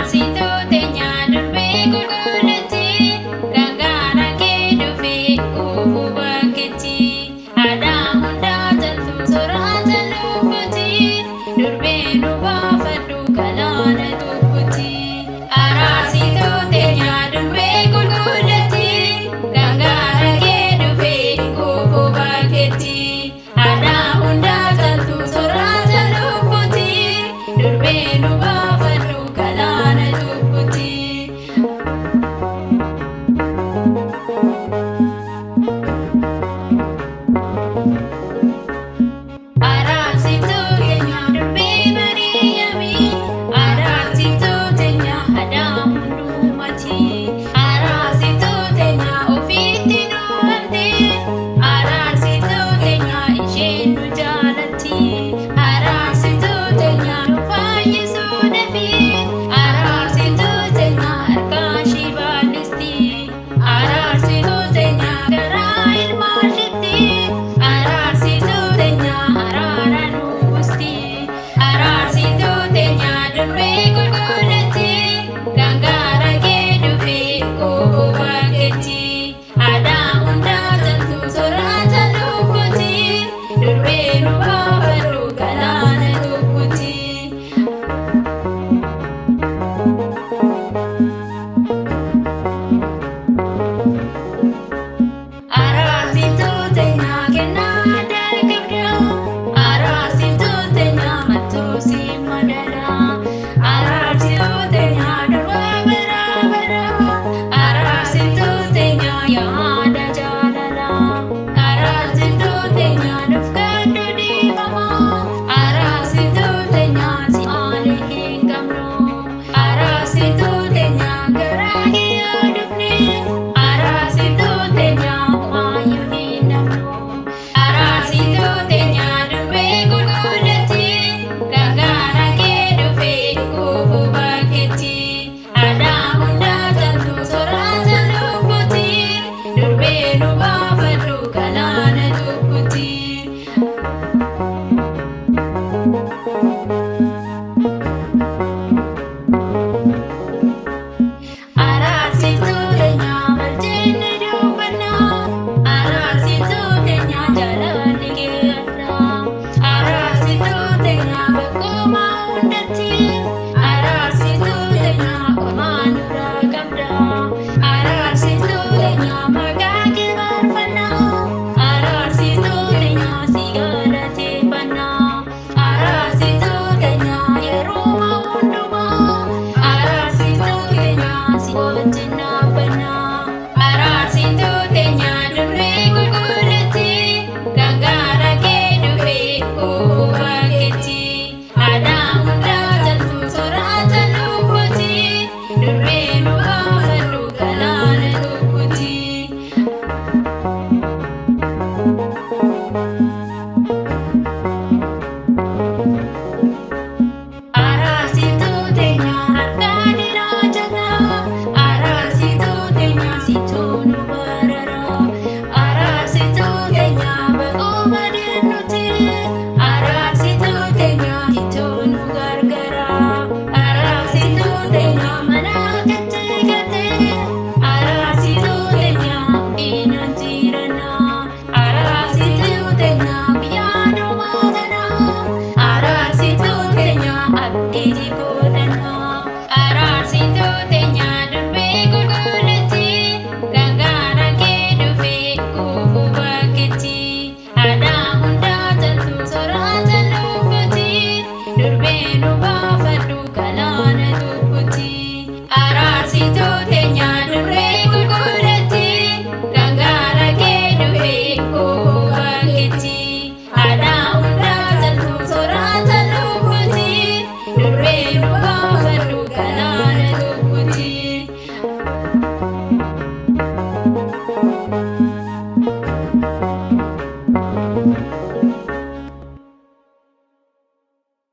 Araarsituu teenya durbee qulqulluutti kan gaara kee dhufee kuufuu bakkeetti. Aadaa hundaa jaltu soorata lubbuuti durbee nu baafadhu galaana cubbuuti. Araarsituu teenya durbee qulqulluutti kan gaara kee dhufee kuufuu bakkeetti. Aadaa hundaa jaltu soorata lubbuuti durbee nu baafadhu galaana cubbuuti. Araarsituu teenya durbee Maariyaamii, araarsituu teenya aadaa hundumaati. Araarsituu teenya ofiitti nu waamte, araarsituu teenya isheen nu jaalatti. Araarsituu teenya nu fayyisuu dafi, araarsituu teenya harka ishee bal'isti. Araarsituu teenya garaa ilma isheetti, araarsituu teenya araara nu buusti. Araarsituu teenya durbee qulqulluutti kan gaara kee dhufee kuufuu bakkeetti. Aadaa hundaa jaltu soorata lubbuuti durbee nu baafadhu galaana cubbuuti. Araarsituu teenya kennaa addaa qabda. Araarsituu teenya mattuu si madaala. Araarsituu teenya durba bara bara. Araarsituu teenya yaada jaalala. Araarsituu teenya nuuf kadhu dhiifama. Araarsituu teenya si malee hin qabnu. Araarsituu teenya garaa kee dhufne. Araarsituu teenya homaayyuu hin dhabnu. Araarsituu teenya durbee qulqulluutti kan gaara kee dhufee kuufuu bakkeetti. Aadaa hundaa jaltu soorata lubbuuti durbee nu baafadhu galaana cubbuuti. Araarsituu teenya maal jennee dubbanna? Araarsituu teenya jaalalli kee adda. Araarsituu teenya bakkuma hundatti. Araarsituu teenya homaa nurraa qabda. Araarsituu teenya maqaa kee faarfanna. Araarsituu teenya si galateeffanna. Araarsituu teenya yeroo hundumaa. Araarsituu teenya si wajjin dhaabbanna. Araarsituu teenya durbee qulqulluutti kan gaara kee dhufee kuufuu bakkeetti. Aadaa hundaa jaltu soorata lubbuuti durbee nu baafadhu galaana cubbuuti. Araarsituu teenya harka diinaa jala. Araarsituu teenya situu nu barara. Araarsituu teenya bakkuma deemnutti. Araarsituu teenya situu nu gargaara. Araarsituu teenya mana keetti galtee. Araarsituu teenya ofiinaan jiranna. Araarsituu teenya biyya dhumaa tana. Araarsituu teenya abdii godhanna. Araarsituu teenya durbee qulqulluutti kan gaara kee dhufee kuufuu bakkeetti. Aadaa hundaa jaltu soorata lubbuuti durbee nu baafadhu galaana.